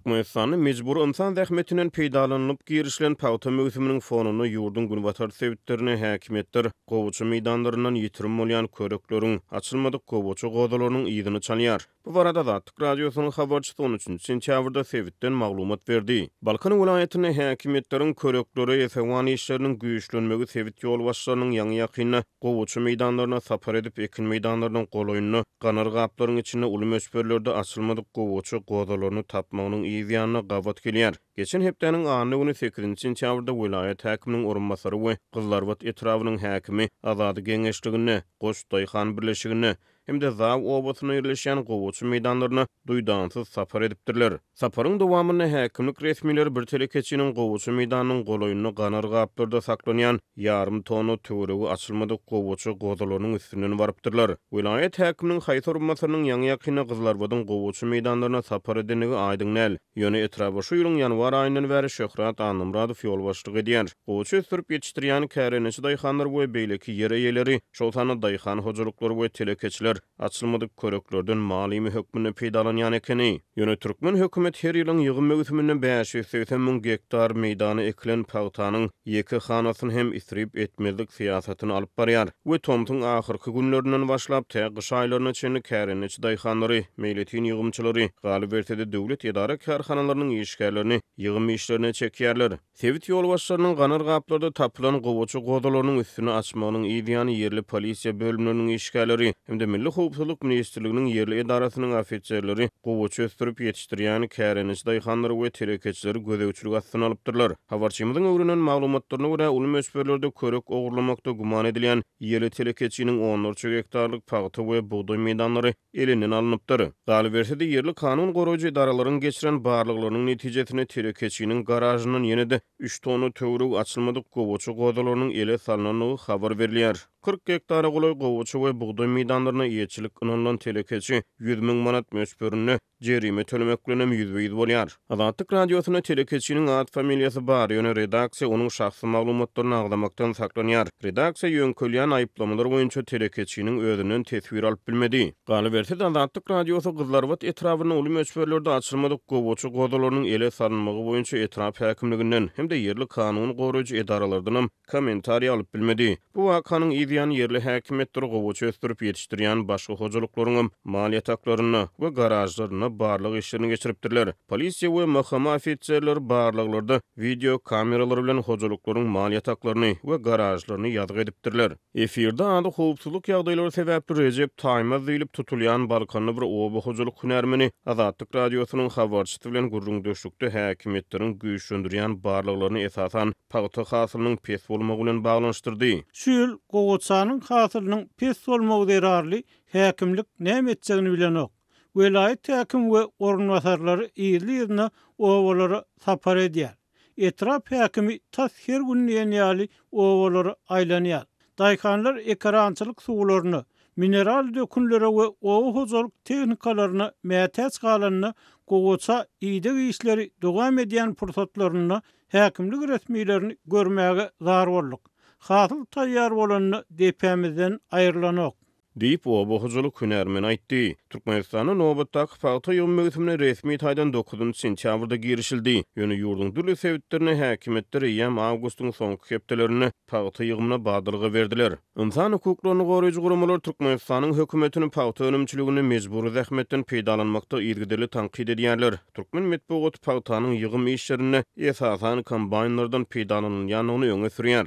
Türkmenistanda mejbury ynsan zähmetinden peýdalanylyp girişilen pagta möwsüminiň fonunda ýurduň günbatar sebitlerinde häkimiýetler gowaça meýdanlaryndan ýitirim bolýan körekleriň, açylmadyk gowaça gozalarynyň yzyny çalýar. Bu barada Azatlyk Radiosynyň habarçysy on üçünji sentýabrda sebitden maglumat berdi. Balkan welaýatynda häkimiýetleriň köreklere esewan işleriniň güýçlenmegi sebit ýolbaşçylarynyň ýaňy-ýakynda gowaça meýdanlaryna sapar edip, ekin meýdanlarynyň golaýynda ganar gaplaryň içinde uly möçberlerde açylmadyk gowaça gozalaryny tapmagynyň yz ýanyna gabat gelýär. Geçen hepdäniň anna güni, sekizinji sentýabrda welaýat häkiminiň orunbasary we Gyzylarbat etrabynyň häkimi Azady geňeşliginde, Goç daýhan birleşiginde hem-de Zaw obasynda ýerleşýän gowaça meýdanlaryna duýdansyz sapar edipdirler. Saparyň dowamynda häkimlik resmileri bir telekeçiniň gowaça meýdanynyň golaýynda ganar gaplarda saklanýan ýarym tonna töweregi açylmadyk gowaça gozalarynyň üstünden barypdyrlar. Welaýat häkiminiň haýsy orunbasarynyň ýaňy-ýakynda Gyzylarbadyň gowaça meýdanlaryna sapar edendigi aýdyň däl. Ýöne etraba şu ýylyň ýanwar aýyndan bäri Şöhrat Annamyradow ýolbaşçylyk edýär. Gowaça ösdürip ýetişdirýän kärendeçi daýhanlar we beýleki ýer eýeleri, şol sanda daýhan hojalyklary we telekeçiler açylmadyk köreklerden mal iými hökmünde peýdalanýan ekeni. Ýöne türkmen hökümeti her ýylyň ýygym möwsüminde 580 müň gektar meýdana ekilen pagtanyň ýeke hanasyny hem isrip etmezlik syýasatyny alyp barýar we tomsuň ahyrky günlerinden başlap tä gyş aýlaryna çenli kärendeçi daýhanlary, meýletin ýygymçylary, galyberse-de döwlet edara-kärhanalarynyň işgärlerini ýygym işlerine çekýärler. Sebit ýolbaşçylarynyň ganar gaplarda tapylan gowaça gozalarynyň üstüni açmagynyň yz ýany ýerli polisiýa bölümleriniň işgärleri hem-de Milli howpsuzlyk ministrliginiň ýerli edarasynyň ofiserleri gowaça ösdürip ýetişdirýän kärendeçi daýhanlary we telekeçileri gözegçilik astyna alypdyrlar. Habarçymyzyň öwrenen maglumatlaryna görä, uly möçberlerde körek ogurlamakda güman edilýän ýerli telekeçiniň onlarça gektarlyk pagta we bugdaý meýdanlary elinden alnypdyr. Galyberse-de, ýerli kanun goraýjy edaralaryň geçiren barlaglarynyň netijesinde telekeçiniň garažyndan ýene-de üç tonna töweregi açylmadyk gowaça gozalarynyň ele salnandygy habar berilýär. 40 gektara golaý gowaça we bugdaý meýdanlaryna eýeçilik ynanylan telekeçi 100 müň manat möçberinde jerime tölemek bilenem ýüzbe-ýüz bolýar. Azatlyk Radiosynda telekeçiniň at-familiýasy bar, ýöne redaksiýa onuň şahsy maglumatlaryny agzamakdan saklanýar. Redaksiýa ýöňkelýän aýyplamalar boýunça telekeçiniň özünden teswir alyp bilmedi. Galyberse-de, Azatlyk Radiosy Gyzylarbat etrabynda uly möçberlerde açylmadyk gowaça gozalarynyň ele salynmagy boýunça etrap häkimliginden hem-de ýerli kanun goraýjy edaralardanam kommentariý alyp bilmedi. Bu wakanyň yz ýany ýerli häkimiýetler gowaça ösdürip ýetişdirýän başga hojalyklaryňam mal ýataklarynda we garažlarynda barlag işlerini geçiripdirler. Polisiýa we MHM ofiserleri barlaglarda wideo kameralary bilen hojalyklaryň mal ýataklaryny we garažlaryny ýazgy edipdirler. Efirde ady howpsuzlyk ýagdaýlary sebäpli Rejep Taýmaz diýlip tutulýan balkanly bir oba hojalyk hünärmeni Azatlyk Radiosynyň habarçysy bilen gürrüňdeşlikde häkimiýetleriň güýçlendirýän barlaglaryny esasan pagta hasylynyň pes bolmagy bilen baglanyşdyrdy. Şu ýyl gowaçanyň hasylynyň pes bolmagy zerarly häkimlik näme etjegini bilenok. Welaýat häkimi we orunbasarlary yzly-yzyna obalara sapar edýär. Etrap häkimi tas her gün diýen ýaly obalara aýlanýar. Daýhanlar ekerançylyk suwlaryna, mineral dökünlere we oba hojalyk tehnikalaryna mätäç galanda, gowaça ideg işleri dowam edýän pursatlarynda häkimlik resmilerini görmäge zar bolduk. Hasyl taýýar bolanda depämizden aýrylanok. Diýip, oba hojalyk hünärmeni aýtdy. Türkmenistanda nobatdaky pagta ýygym möwsümine resmi taýdan dokuzynjy sentýabrda girişildi. Ýöne ýurduň dürli sebitlerinde häkimiýetler eýýäm awgustyň soňky hepdelerinde pagta ýygymyna badalga berdiler. Ynsan hukuklaryny goraýjy guramalar Türkmenistanyň hökümetini pagta önümçiliginde mejbury zähmetden peýdalanmakda yzygiderli tankyt edýärler. Türkmen metbugaty pagtanyň ýygym işlerinde esasan kombaýnlardan peýdalanylýandygyny öňe sürýär.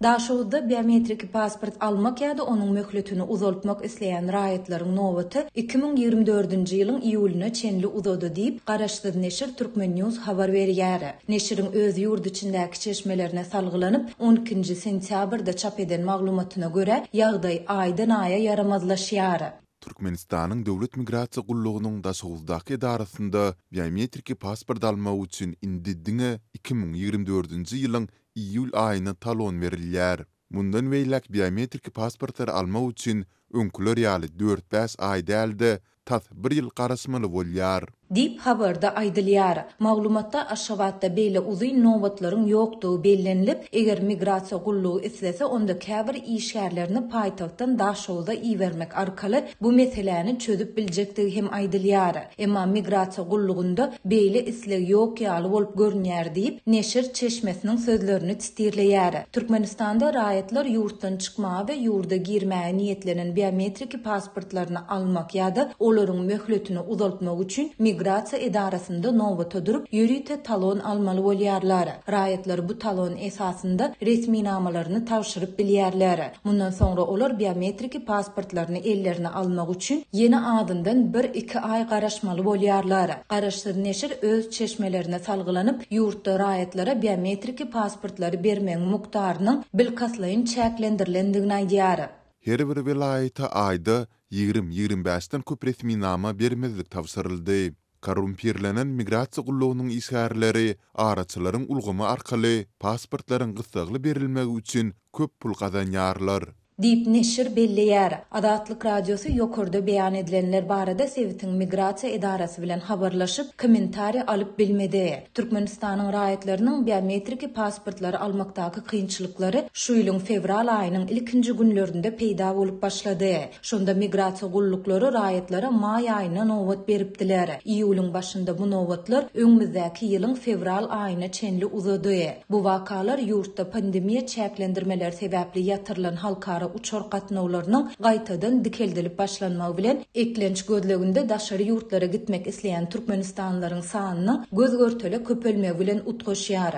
Daşoguzda biometriki pasport almak ýa-da onuň möhletini uzaltmak isleýän raýatlaryň nobaty 2024-nji ýylyň iýulyna çenli uzady diýip, garaşsyz neşir Turkmen. News habar berýär. Neşiriň öz ýurt içindäki çeşmelerine salgylanyp, on ikinji sentýabrda çap eden maglumatyna görä, ýagdaý aýdan-aýa ýaramazlaşýar. Türkmenistanyň Döwlet migrasiýa gullugynyň Daşoguzdaky edarasynda biometriki pasport almak üçin indi diňe 2024-nji ýylyň iýul aýyna talon berilýär. Mundan beýläk biometriki pasportlary almak üçin öňküler ýaly dört-bäş aý däl-de, tas bir ýyl garaşmaly bolýar. Diýip, habarda aýdylýar. Maglumatda Aşgabatda beýle uzyn nobatlaryň ýokdugy bellenilip, eger migrasiýa gullugy islese, onda käbir işgärlerini paýtagtdan Daşoguza ibermek arkaly bu meseläni çözüp biljekdigi hem aýdylýar. Emma migrasiýa gullugynda beýle isleg ýok ýaly bolup görünýär diýip, neşir çeşmesiniň sözlerini tirleýär. Türkmenistanda raýatlar ýurtdan çykmaga we ýurda girmäge niýetlenen biometriki pasportlaryny almak ýa-da olaryň möhletini uzaltmak üçin migrasiýa edarasynda nobata durup, ýörite talon almaly bolýarlar. Raýatlar bu talon esasynda resminamalaryny tabşyryp bilýärler. Mundan soňra olar biometriki pasportlaryny ellerine almak üçin ýene azyndan bir-iki aý garaşmaly bolýarlar. Garaşsyz neşir öz çeşmelerine salgylanyp, ýurtda raýatlara biometriki pasportlary bermegiň mukdarynyň bilkastlaýyn çäklendirilendigini aýdýar. Her bir welaýata aýda 20, 25 den köp resminama bermezlik tabşyryldy. Korrumpirlenen migrasiýa gullugynyň işgärleri araçylaryň ulgamy arkaly pasportlaryň gyssagly berilmegi üçin köp pul gazanýarlar. Diýip, neşir belleýär. Azatlyk Radiosy ýokarda beýan edilenler barada sebitiň migrasiýa edarasy bilen habarlaşyp, kommentariý alyp bilmedi. Türkmenistanyň raýatlarynyň biometriki pasportlary almakdaky kynçylyklary şu ýylyň fewral aýynyň ilkinji günlerinde peýda bolup başlady. Şonda migrasiýa gulluklary raýatlara maý aýyna nobat beripdiler. Iýulyň başynda bu nobatlar öňümizdäki ýylyň fewral aýyna çenli uzady. Bu wakalar ýurtda pandemiýa çäklendirmeleri sebäpli ýatyrylan halkara uçar gatnawlarynyň gaýtadan dikeldilip başlanmagy bilen, eklenç gözleginde daşary ýurtlara gitmek isleýän türkmenistanlylaryň sanynyň göz-görtele köpelmegi bilen utgaşýar.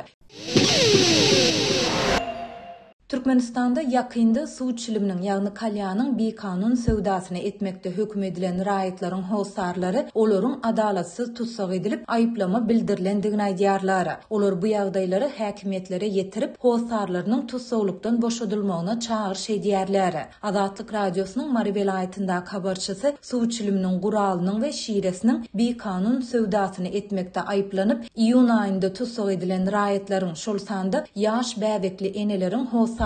Türkmenistanda ýakynda suw çiliminiň, ýagny kalýanyň bikanun söwdasyny etmekde höküm edilen raýatlaryň hossarlary olaryň adalatsyz tussag edilip, aýyplama bildirilendigini aýdýarlar. Olar bu ýagdaýlary häkimiýetlere ýetirip, hossarlarynyň tussaglykdan boşadylmagyna çagyryş edýärler. Azatlyk Radiosynyň Mary welaýatyndaky habarçysy suw çiliminiň guralynyň we şiresiniň bikanun söwdasyny etmekde aýyplanyp, iýun aýynda tussag edilen raýatlaryň, şol sanda ýaş bäbekli eneleriň hossarlarynyň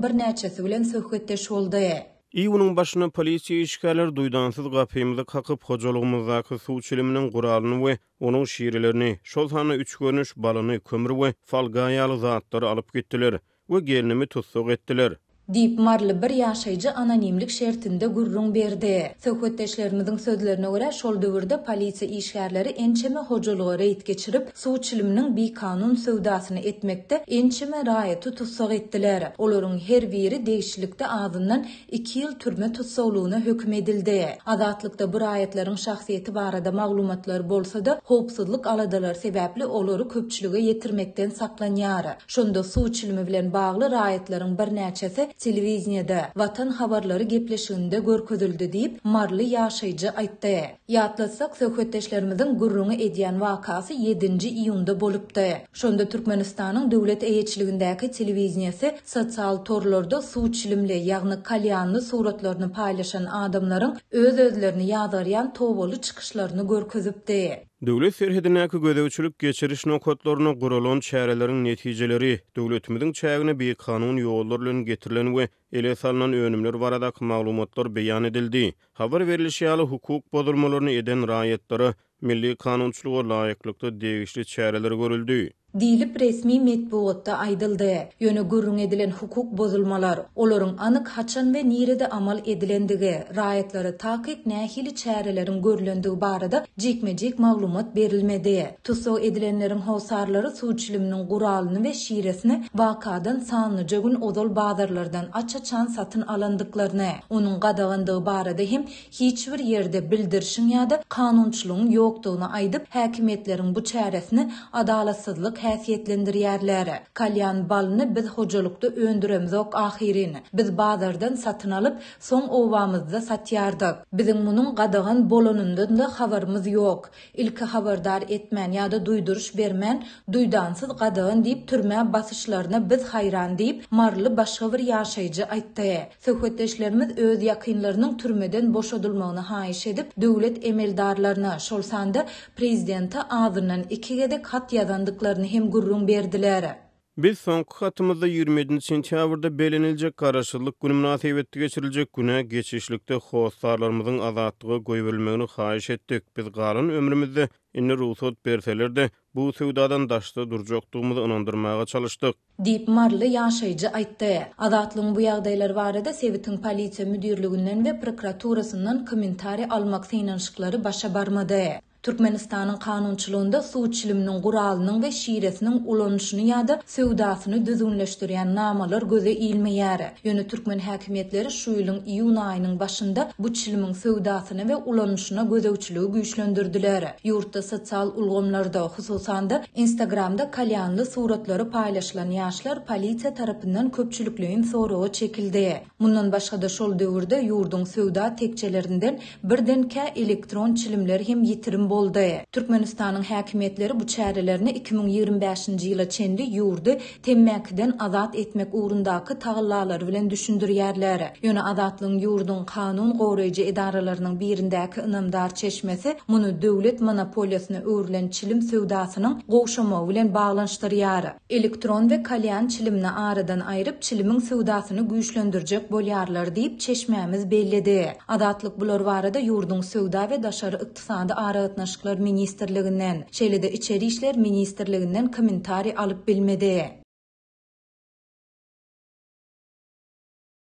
birnäçesi bilen söhbetdeş boldy. Iýunyň başynda polisiýa işgärleri duýdansyz gapymyzy kakyp, hojalygymyzdaky suw çiliminiň guralyny we onuň şirelerini, şol sanda üç görnüş balyny, kömür we folga ýaly zatlary alyp gitdiler. we gelnimi tussag etdiler. Diýip, maryly bir ýaşaýjy anonimlik şertinde gürrüň berdi. Söhbetdeşlerimiziň sözlerine görä, şol döwürde polisiýa işgärleri ençeme hojalyga reýd geçirip, suw çiliminiň bikanun söwdasyny etmekde ençeme raýaty tussag etdiler. Olaryň her biri degişlilikde azyndan iki ýyl türme tussaglygyna höküm edildi. Azatlykda bu raýatlaryň şahsyýeti barada maglumatlar bolsa-da, howpsuzlyk aladalary sebäpli olary köpçülige ýetirmekden saklanýar. Şonda suw çilimi bilen bagly raýatlaryň birnäçesi telewideniýede, Watan habarlary gepleşiginde görkezildi diýip, maryly ýaşaýjy aýtdy. Ýatlatsak, söhbetdeşlerimiziň gürrüňi edýän wakasy ýedinji iýunda bolupdy. Şonda Türkmenistanyň döwlet eýeçiligindäki telewideniýesi sosial torlarda suw çilimli, ýagny kalýanly suratlaryny paýlaşan adamlaryň öz-özlerini ýazgarýan tobaly çykyşlaryny görkezipdi. Döwlet serhedindäki gözegçilik-geçiriş nokatlarynda guralan çäreleriň netijeleri, döwletimiziň çägine bikanun ýollar bilen getirilen we ele salnan önümler baradaky maglumatlar beýan edildi. Habar berlişi ýaly, hukuk bozulmalaryny eden raýatlara milli kanunçylyga laýyklykda degişli çäreler görüldi. Diýlip, resmi metbugatda aýdyldy. Ýöne gürrüň edilen hukuk bozulmalar, olaryň anyk haçan we nirede amal edilendigi, raýatlara takyk nähili çäreleriň görlendigi barada jikme-jik maglumat berilmedi. Tussag edilenleriň hossarlary suw çiliminiň guralyny we şiresini wakadan sanlyja gün ozal bazarlardan aç-açan satyn alandyklaryny, onuň gadagandygy barada hem hiç bir ýerde bildirişiň ýa-da kanunçylygyň ýokdugyny aýdyp, häkimiýetleriň bu çäresini adalatsyzlyk häsiýetlendirýärler. Kalýan balyny biz hojalykda öndüremzok ahyryn. Biz bazardan satyn alyp, soň obamyzda satýardyk. Biziň munuň gadagan bolanyndan-da habarymyz ýok. Ilki habardar etmän ýa-da duýduryş bermän, duýdansyz gadagan diýip türmä basyşlaryna biz haýran diýip, maryly başga bir ýaşaýjy aýtdy. Söhbetdeşlerimiz öz ýakynlarynyň türmeden boşadylmagyny haýyş edip, döwlet emeldarlaryna, şol sanda prezidente azyndan iki gezek hat ýazandyklaryny hem gürrüň berdiler. Biz soňky hatymyzda 27 sentýabrda belleniljek Garaşsyzlyk güni mynasybetli geçiriljek günä geçişlikde hossarlarymyzyň azatlyga goýberilmegini haýyş etdik. Biz galan ömrümizde. Indi rugsat berseler-de, bu söwdadan daşda durjakdygymyzy ynandyrmaga çalyşdyk. Diýip, maryly ýaşaýjy aýtdy. Azatlygyň bu ýagdaýlar barada sebitiň polisiýa müdirliginden we prokuraturasyndan kommentariý almak synanyşyklary başa barmady. Türkmenistanyň kanunçylygynda suw çiliminiň guralynyň we şiresiniň ulanyşyny ýa-da söwdasyny düzgünleşdirýän namalar göze ilmeýär. Ýöne türkmen häkimiýetleri şu ýylyň iýun aýynyň başynda bu çilimiň söwdasyna we ulanyşyna gözegçiligi güýçlendirdiler. Ýurtda sosial ulgamlarda, hususan-da, Instagramda kalýanly suratlary paýlaşylan ýaşlar polisiýa tarapyndan köpçülikleýin soraga çekildi. Mundan başga-da şol döwürde ýurduň söwda tekjelerinden birdenkä elektron çilimler hem ýitirim boldy. Türkmenistanyň häkimiýetleri bu çärelerini 2025-nji ýyla çenli ýurdy temmäkiden azat etmek ugrundaky tagallalary bilen düşündirýärler. Ýöne Azatlygyň ýurduň kanun goraýjy edaralarynyň birindäki ynamdar çeşmesi muny döwlet monopoliýasyna öwrülen çilim söwdasynyň gowşamagy bilen baglanyşdyrýar. Elektron we kalýan çilimini aradan aýryp, çilimiň söwdasyny güýçlendirjek bolýarlar diýip, çeşmämiz belledi. Azatlyk bular barada ýurduň Söwda we daşary ykdysady aragatnaşyklar ministrliginden, şeýle-de Içeri işler ministrliginden kommentariý alyp bilmedi.